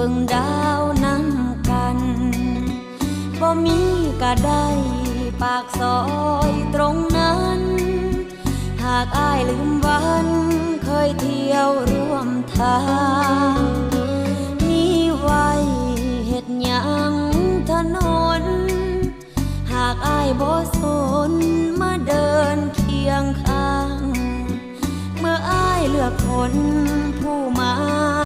ເບິ່ງດາວນຳກັນ ບໍ່ມີກະໄດ້ປາກຊອຍຕຣົງນັ້ນ ຫາກອ້າຍລືມວັນເຄີຍທ່ຽວຮ່ວມທາງ ມີໄວ້ເຮັດຫຍັງຖະໜົນ ຫາກອ້າຍບໍ່ສົນມາເດີນຄຽງຂ້າງ ເມື່ອອ້າຍເລືອກຄົນຜູ້ມາ